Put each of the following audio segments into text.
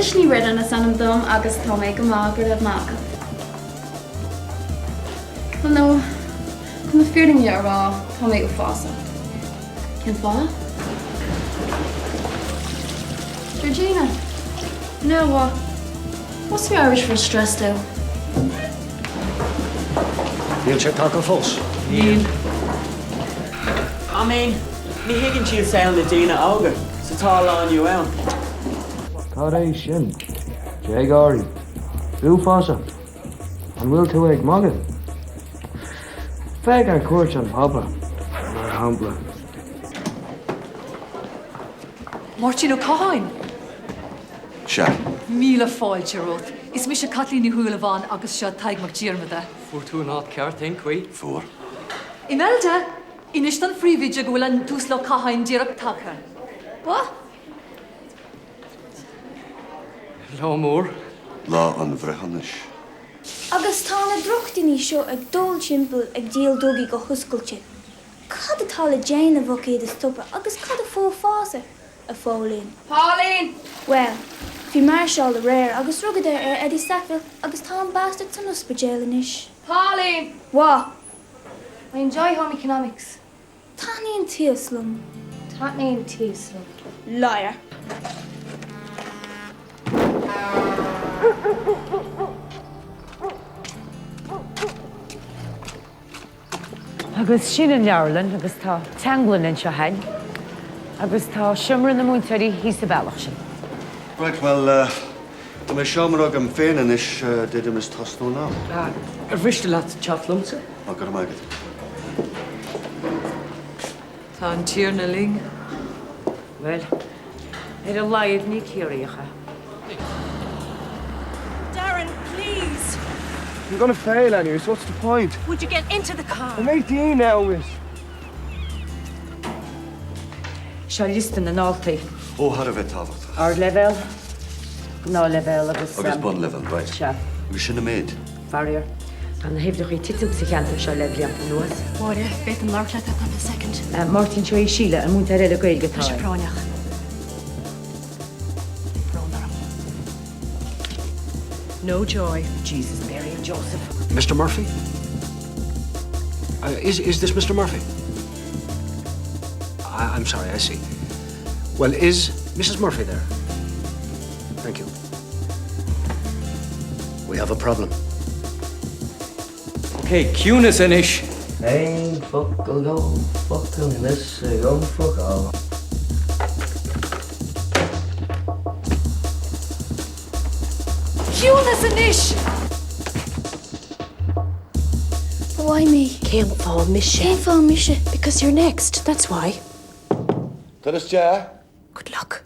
Éilis Ní Ríordáin is ainm dom agus tá mé go maith, go raibh maith agat. Bhuel no, chun na fírinne a rá, tá mé uafásach. Cén fáth? Georgina! Now what? What's the Irish for stressed out? Níl sé tagtha fós. Níl. I mean, ní thuigeann siad saol na daoine óga sa tá lá inniu ann. Cad é sin? Déagóirí. Uafásach. An bhfuil tú ag magadh? Féach ar chuairt an Phápa, mar shampla. Máirtín Ó Catháin? Sea. Míle fáilte romhat. Is mise Caitlín Ní Shúilleabháin agus seo Tadhg Mac Diarmada. Fuair tú an áit ceart, cén chaoi? Fuair. Imelda! Inis don phríomhoide go bhfuil an tUasal Ó Catháin díreach tagtha. What? Lá mór. Lá an bhreithiúnais. Agus tá na drochdhaoine seo ag dul timpeall ag díol drugaí go hoscailte. Cad atá le déanamh ach iad a stopadh agus cad a fuafás a Phóilín? Pauline! Bhuel, bhí máirseáil aréir agus rugadar ar Eddie Sackville agus tá an bastard san ospidéal anois. Pauline! What? I enjoy home economics. Taitníonn tíos liom. Taitníonn tíos liom. Liar. Agus sin an leabharlann agus tá teanglann anseo a'inn agus tá seomra na múinteoirí thíos an bealach sin. Right, bhuel, tá mé seomra agam féin anois, d'fhéadfaimis tosnú now. Ar mhiste leat teacht liomsa? Ó, go raibh maith agat. Tá an Tiarna linn. Bhuel, ar a laghad ní Ciarraíoch é. Darren, please! I'm gonna fail anyway, so what's the point? Would you get into the car? I'm 18 now, miss. Seo liosta na ndaltaí. Ó, thar a bheith tábhachtach. Ardleibhéal, gnáthleibhéal agus. Agus bunleibhéal, right. Sea. Agus sin an méid. Faraor, tá na huimhreacha ag titim sa cheantar seo le blianta anuas. Máire, b'fhéidir labhairt leat ar cúpla soicind. Máirtín, seo í Síle, an múinteoir eile Gaeilge atá Tá sé práinneach. Brón orm. No joy. Jesus, Mary and Joseph. Mr Murphy? Uh, is, is this Mr Murphy? I, I'm sorry, I see. Well, is Mrs Murphy there? Thank you. We have a problem. Ok, ciúnas anois! Aon focal dhó, focal níl fhios agam focal. Ciúnas anois! But why me? Cén fáth mise? Cén fáth mise? Because you're next, that's why. Tar isteach. Good luck.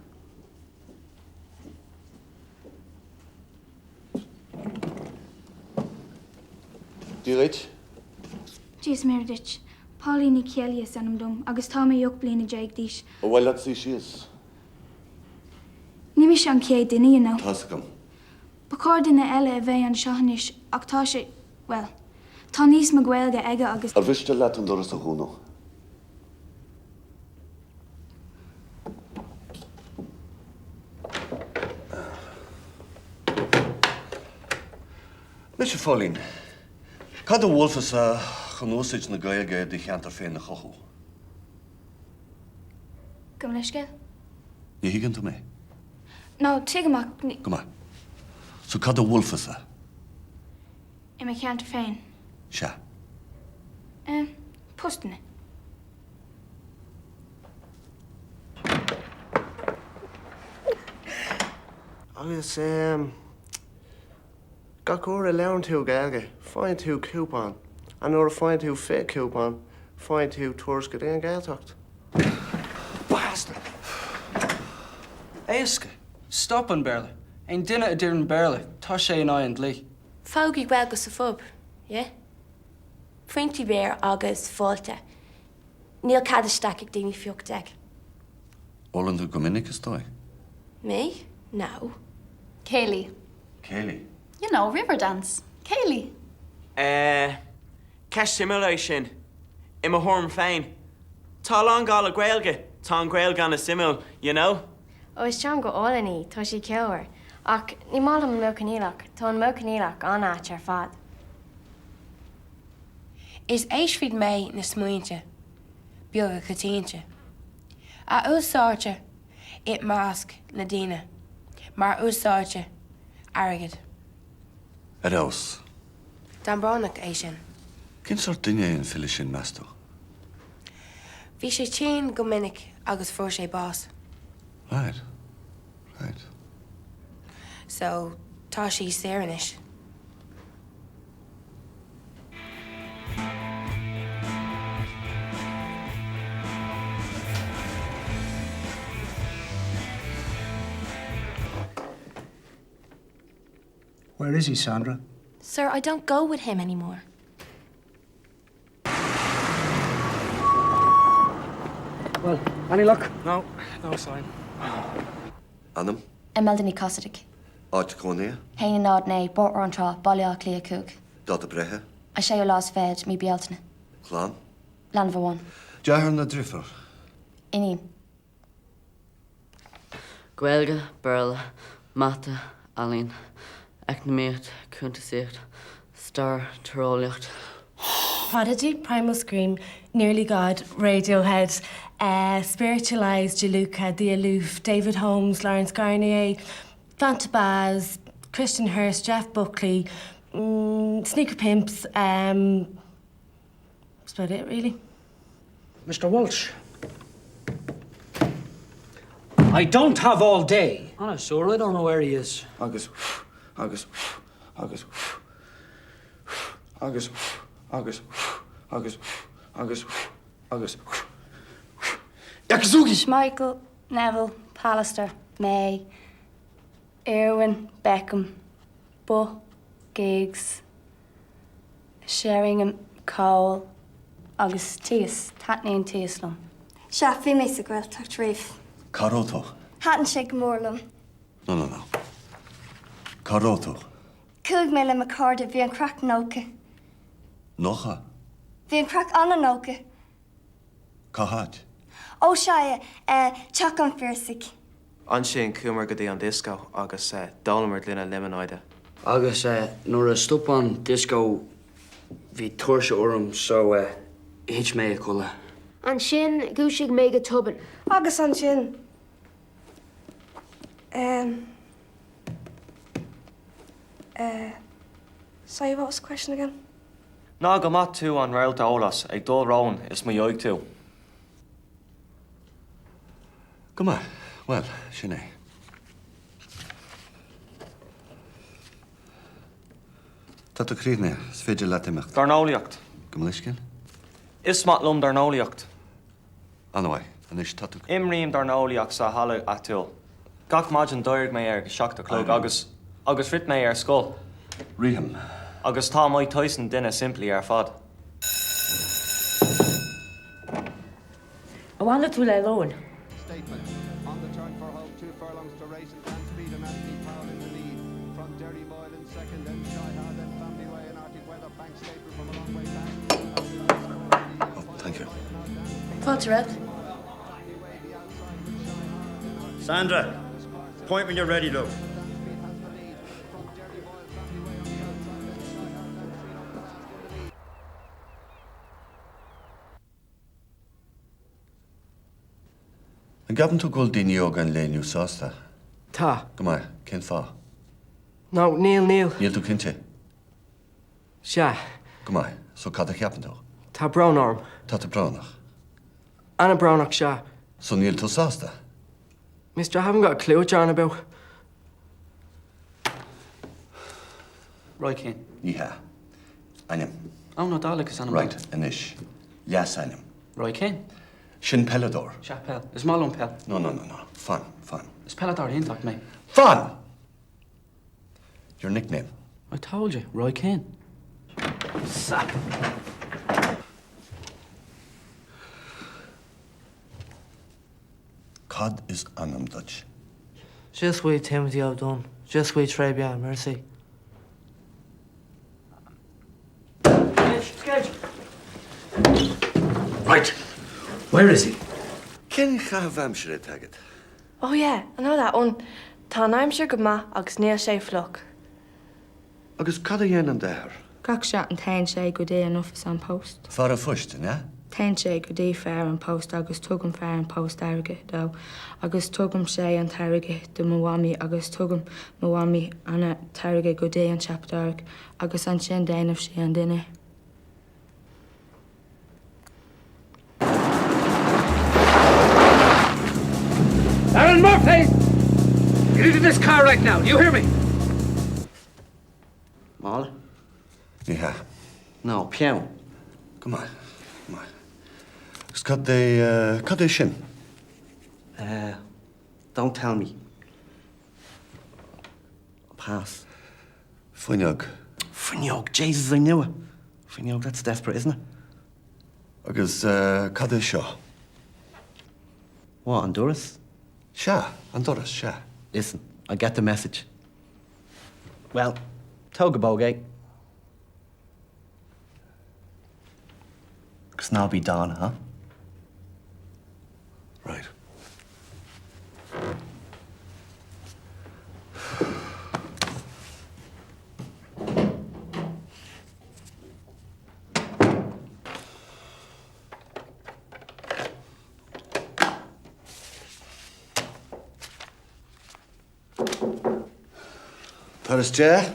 Dia dhuit. Dia is Muire duit. Pauline Ní Cheallaigh is ainm dom agus tá mé 18 bliana d'aois. Ar mhaith leat suí síos? Ní mise an chéad duine, you know. Tá's agam. Ba chóir duine eile a bheith anseo anois ach tá sé, bhuel, tá níos mo Gaeilge aige agus. Ar mhiste leat an doras a dhúnadh? Anois, a Phóilín, cad a mholfása chun úsáid na Gaeilge i do cheantar féin a chothú? Gabh mo leithscéal. Ní thuigeann tú mé? No, tuigim ach ní. Go maith. So cad a mholfása? I mo cheantar féin? Sea. Eh, postanna. Agus ehm, gach uair a labhrann tú Gaeilge, faigheann tú cúpón, and nuair a faigheann tú 20 cúpón, faigheann tú turas go dtí an Ghaeltacht. Bastard! Éasca! Stop an Béarla. Aon duine a deireann Béarla, tá sé in aghaidh an dlí. Fógraí Gaeilge sa phub, yeah? Piontaí beoir agus fáilte. Níl cead isteach ag daoine faoi 18. Ólann tú go minic, is dóigh? Me? No. Céilí. Céilí? You know, Riverdance. Céilí. Eh, ceist suimiúil é sin. I mo thuairim féin, tá a lán gá le Gaeilge, tá an Ghaeilge an-suimiúil, you know? Ó is teanga álainn í, tá sí ceomhar. Ach ní maith liom an Modh Coinníollach, tá an Modh Coinníollach an-ait ar fad. Is éistfidh mé na smaointe beaga coitianta a úsáidtear i measc na ndaoine mar úsáidtear airgead. Ar fheabhas. Dán brónach é sin. Cén sórt duine é an file sin, meas tú? Bhí sé tinn go minic agus fuair sé bás. Right. Right. So, tá sí saor anois. Where is he, Sandra? Sir, I don't go with him anymore. Well, any luck? No, no sign. Ainm? Imelda Ní Chasaide. Áit cónaithe? 1 0 9, Bóthar an Trá, Baile Átha Cliath 5. Dáta breithe? An séú lá is fichead, mí Bealtaine. Clann? Leanbh amháin. Deartháir nó deirfiúr? Iníon. Gaeilge, Béarla, Mata, Ealaín, Eacnamaíocht, Cuntasaíocht, Stair, Tíreolaíocht. Prodigy, Primal Scream, Nearly God, Radiohead, Spiritualized, Juluka, The Aloof, David Holmes, Laurence Garnier, Fanta Baz, Christian Hurst, Jeff Buckley, mm, Sneaker Pimps, um, that's about it really. Mr. Walsh. I don't have all day. Honest, sir, I don't know where he is. Agus agus agus agus agus agus agus agus Yakizugi! Schmeichel, Neville, Pallister, May, Irwin, Beckham, Butt, Giggs, Sheringham, Cole agus Tíos. Taitníonn Tíos liom. Sea, bhí mé sa Ghaeltacht riamh. Cá raibh tú? Thaitin sé go mór liom. No, no, no. Cá raibh tú? Chuaigh mé le mo chairde, bhí an craic 90. 90? Bhí an craic an-90. Cá háit? Ó sea, eh, Teach an Phiarsaigh. Ansin chuamar go dtí an dioscó agus d'ólamar gloine liomanáide. Agus nuair a stop an dioscó bhí tuirse orm so thit mé a codladh. Ansin dhúisigh mé go tobann. Agus ansin eh eh sorry what was the question again? Ná go mbeadh tú an réalta eolas ag dul romhainn is mo dhiaidh tú. Go maith. Bhuel, sin é. Tá tú críochnaithe. Is féidir leat imeacht. Dornálaíocht. Gabh mo leithscéal? Is maith liom dornálaíocht. An-mhaith. Anois tá tú. Imrím dornálaíocht sa halla áitiúil. Gach maidin d'éirigh mé ar a 7 a chlog agus agus rith mé ar scoil. Rithim. Agus tá Mike Tyson duine simplí ar fad. An bhfanfaidh tú le lón? Oh, thank you. Fáilte romhat. Sandra, point when you're ready, love. An gceapann tú go bhfuil daoine óga an lae inniu sásta? Tá. Go maith. Cén fáth? No, níl, níl. Níl tú cinnte? Sea. Go maith. So cad a cheapann tú? Tá brón orm. Tá tú brónach. An-bhrónach, sea. So níl tú sásta? Mister, I haven't got a clue what you're on about. Roy Keane. Ní hea. Ainm. Eoin Ó Dálaigh is ainm dom. Right, anois. Leasainm. Roy Keane. Sin peileadóir. Sea, peil. Is maith liom peil. No, no, no, no. Fan, fan. Is peileadóir iontach mé. Fan! Your nickname. I told you, Roy Keane. Sap. Cad is ainm duit? Je suis Timothy O'Dunne. Je suis très bien, merci. Right. Where is he? Cén caitheamh aimsire atá agat? Oh yeah, I know that one. Tá an aimsir go maith agus níl sé fliuch. Agus cad a dhéanann d'athair? Gach seachtain téann sé go dtí an office an post. Fear an phoist, an ea? Téann sé go dtí fear an post agus tugann fear an post airgead dó agus tugann sé an t-airgead do mo mhamaí agus tugann mo mhamaí an t-airgead go dtí an siopadóireacht agus ansin déanamh sí an dinnéar. Aaron Murphy! Get into this car right now, do you hear me? Mála? Ní hea. No, peann. Go maith, go maith. Agus cad é, cad é sin? Eh, don't tell me. Pass. Fuinneog. Fuinneog, Jesus, I knew it. Fuinneog, that's desperate, isn't it? Agus cad é seo? What, an doras? Sea, an doras, sea. Listen, I get the message. Well, tóg go bog é. Agus ná bí dána, huh? Right. Tar isteach.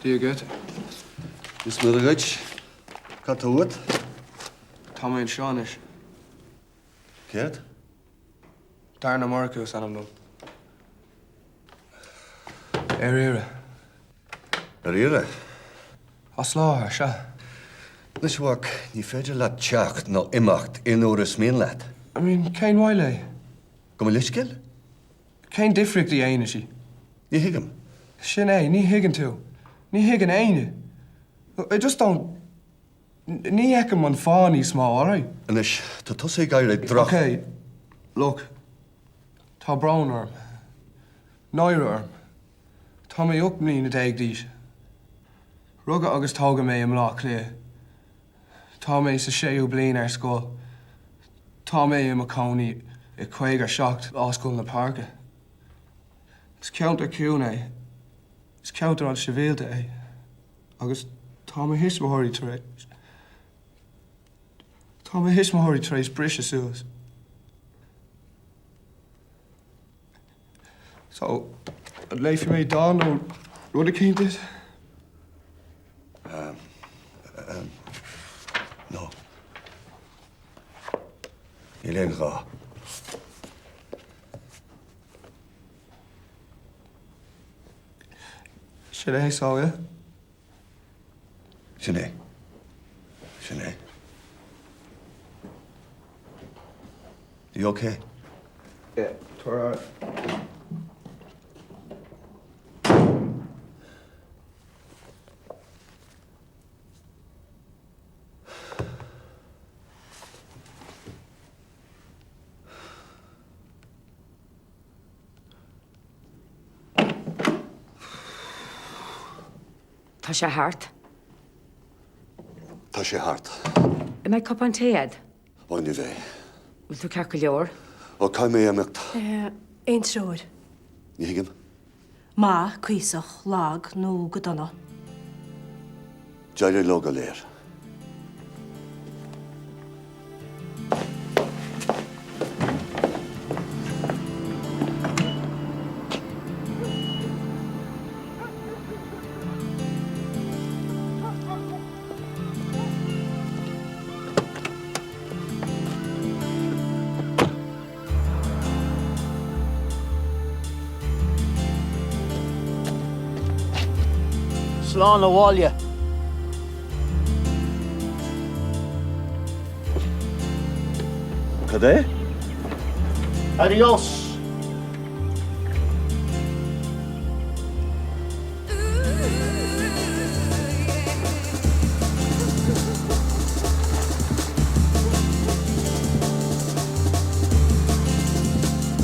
Dia dhuit. Is Muire dhuit. Cad tá uait? Tá mé anseo anois. Céard? Darren Ó Murchú is ainm dom. Ar iarraidh. Ar iarraidh? As láthair, sea. Anois, a mhac, ní féidir leat teacht ná imeacht aon uair is mian leat. I mean, cén mhaith léi? Gabh mo leithscéal? Cén difríocht a dhéanann sí? Ní thuigim. Sin é, ní thuigeann tú. Ní thuigeann éinne. I just don't, ní fheicim an fáth níos mó, alright? Anois, tá tusa ag éirí droch. Ok, look, tá brón orm. Náire orm. Tá mé 18 mbliana d'aois. Rugadh agus tógadh mé i mBleá Cliath. Tá mé sa séú bliain ar scoil. Tá mé i mo chónaí i 57 Ascaill na Páirce. Is ceantar ciúin é. Is ceantar an-sibhialta é. Agus tá mo thuismitheoirí tar éis. Tá mo thuismitheoirí tar éis briseadh suas. So, an léifidh mé dán nó rud eicínt duit? Um, um, no. Níl aon ghá. Sin é, so, yeah? Sin é. Sin é. You okay? Yeah, tá alright. Tá sé thart. Tá sé thart. An mbeidh cupán tae a'd? Ó, ní bheidh. Bhfuil tú ceart go leor? Ó, caithfidh mé imeacht. Aon treoir? Ní thuigim. Maith, cuíosach, lag nó go dona? D'éirigh leo go léir. Slán abhaile. Cad é? Adios!